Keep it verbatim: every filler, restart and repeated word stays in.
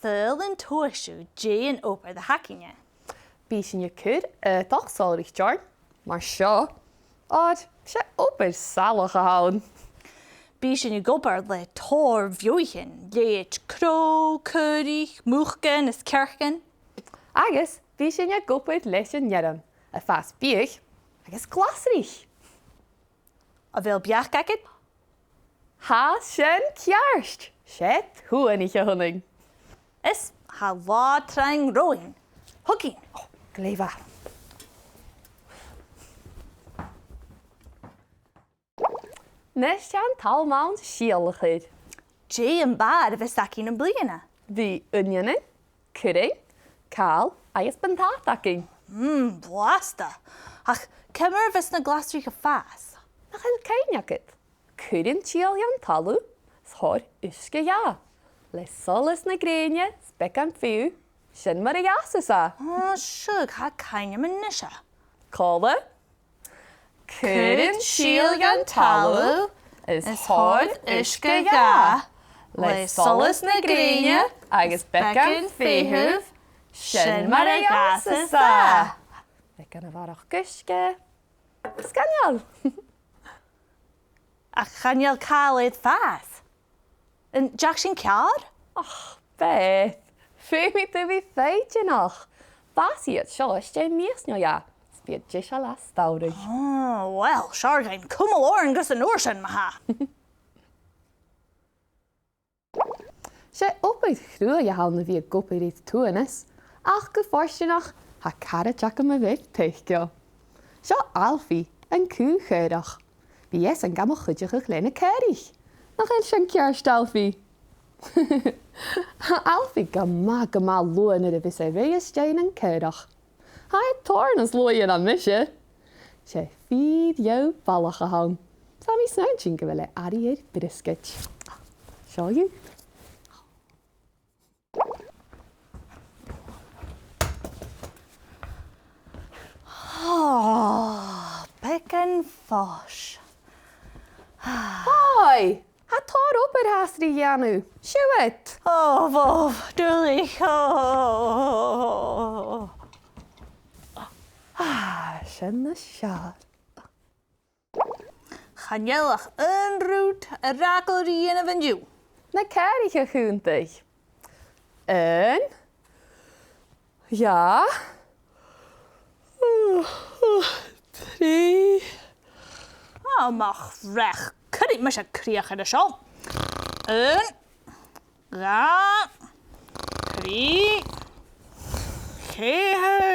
Saoil an tuirt thu dè an obair a th' againne? Bidh sinn a' cur aodach sòlair oirnn, mar seo, oir 's e obair salach a th' ann. Bidh sinn ag obair le tòrr bheathaichean, leithid crodh, caoraich, mucan is cearcan. Agus bidh sinn ag obair leis an fhearann, a' fàs biadh agus glasraich. A bheil beachd agad? Tha sin ceart! 'S e tuathanaich a th' annainn. Is tha latha trang romhainn. Thugainn. Ò, glè mhath. A-nis, tha an t-àm ann sìol a chur. Dè am bàrr a bhios againn am-bliadhna? Bidh uinneanan, currain, càl agus buntàta againn. Mm, blasta! Ach ciamar a bhios na glasraich a' fàs? Nach eil cuimhne agad? Cuir an t-sìol dhan talamh, is thoir uisge dha. Le solas na grèine, is beagan fiodh, sin mar a dh'fhàsas e. Ò, seadh, tha cuimhne agam a-nis. Còmhla. Cuir an t-sìol dhan talamh, is thoir uisge dha. Le solas na grèine agus beagan fiodh, sin mar a dh'fhàsas e. Beagan a bharrachd uisge. Sgoinneil! Ach chan eil càl air fàs. An deach sin ceàrr? Och, Beth, feumaidh tu bhith foighidneach. Fàsaidh iad seo às dèidh mìos no dhà, is bidh iad deiseil às dòigh. Ò, uill, 's fheàrr dhuinn cumail oirnn gus an uair sin, ma-thà. 'S e obair chruaidh a th' ann a bhith ag obair air tuathanas, ach gu fortanach, tha caraid agam a bheir taic dhomh. Seo Alfie, an cù chaorach. Bidh esan gam chuideachadh leis na caoraich. Nach eil sin ceart, Alfie? Tha Alfie gu math, gu math luath nuair a bhios e a' ruith às dèidh nan caorach. Tha e tòrr nas luaithe na mise. 'S e fìor dheagh bhalach a th' ann. Tha mi a' smaointinn gu bheil e airidh air briosgaid. Seo thu. Ò, beagan fois. Hoi! Tha tòrr obair fhathast ri dhèanamh. Siuthad! Ò, bhobh, duilich, ò. Ah, sin nas fheàrr. Chan eil ach aon rud a fheuch sinn ri dhèanamh an-diugh. Na caoraich a chunntadh. Aon. Dhà. Trì. Ò, mo chreach. Cuiridh mise crìoch air seo. Aon. Dhà. Trì. Ceithir.